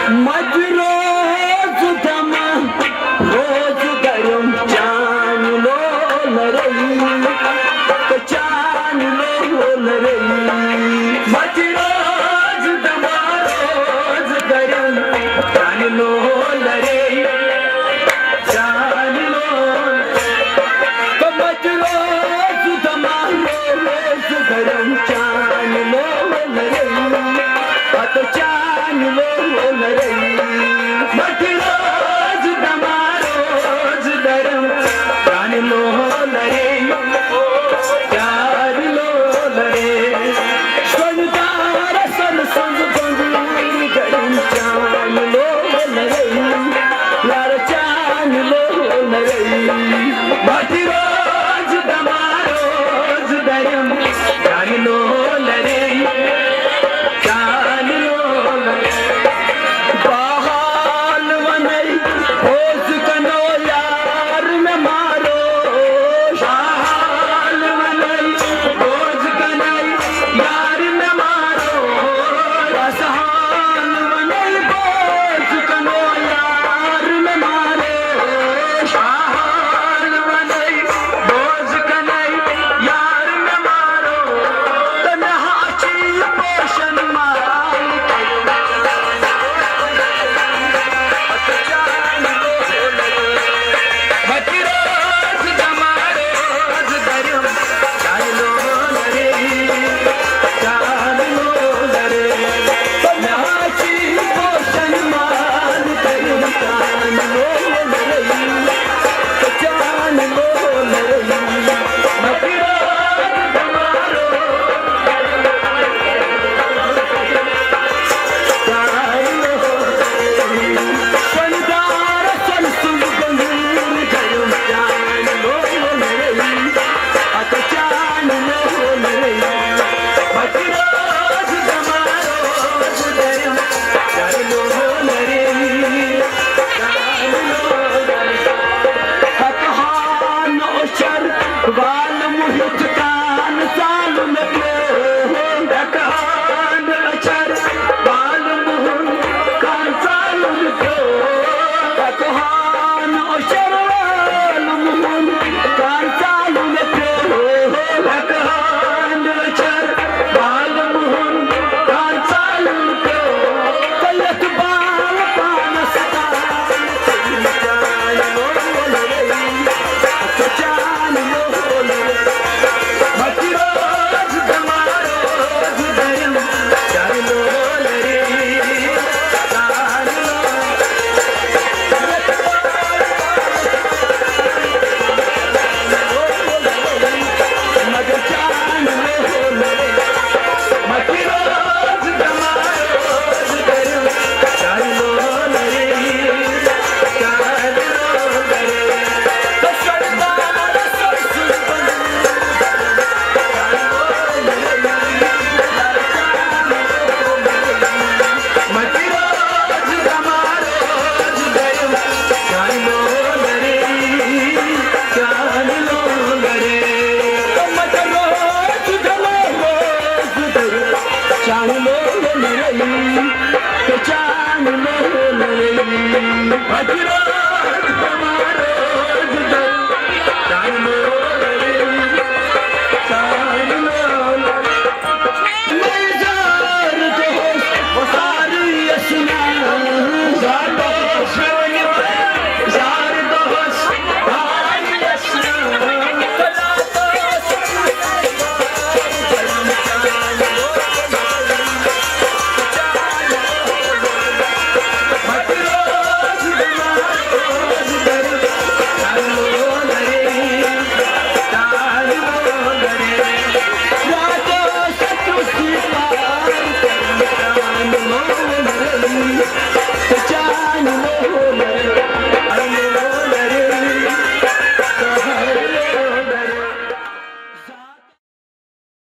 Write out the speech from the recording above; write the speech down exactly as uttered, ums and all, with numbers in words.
مت روز دما روز گرم چان لولرئی، چان لولرئی۔ مت روز دما روز گرم چان لولرئی، چان لولرئی۔ مت روز دما روز گرم چان لولرئی، پتہ چان لولرئی۔ مت روز دما روز گرم چان لولرئی، چان لولرئی۔ سۄنہٕ دار سۄنہٕ سٕنٛز بۄنٛگٕر گرم چان لولرئی، یار چان لولرئی۔ مت روز دما روز گرم چان لولرئی، چان لولرئی۔ بہٕ حال ونے، بوز کنو یار مےٚ مارو۔ بہٕ حال ونے، بوز کنے یار مےٚ مارو۔ بہٕ حال ونے، بوز کنو یار مےٚ مارو۔ بہٕ حال ونے، بوز کنے یار مےٚ مارو۔ تہٕ مےٚ ہا اچھی پوشن مال۔ وال محیط کان ژالُن پیوٚو۔ ہٮ۪کہٕ ہا نہٕ أچھر وال محُن کان ژالُن پیوٚو۔ ہٮ۪کہٕ ہا نہٕ أچھر وال محُن کان ژالُن پیوٚو۔ ہٮ۪کہٕ ہا نہٕ أچھر وال محُن کان ژالُن پیوٚو۔ تہٕ یَتھ بال پانَس تام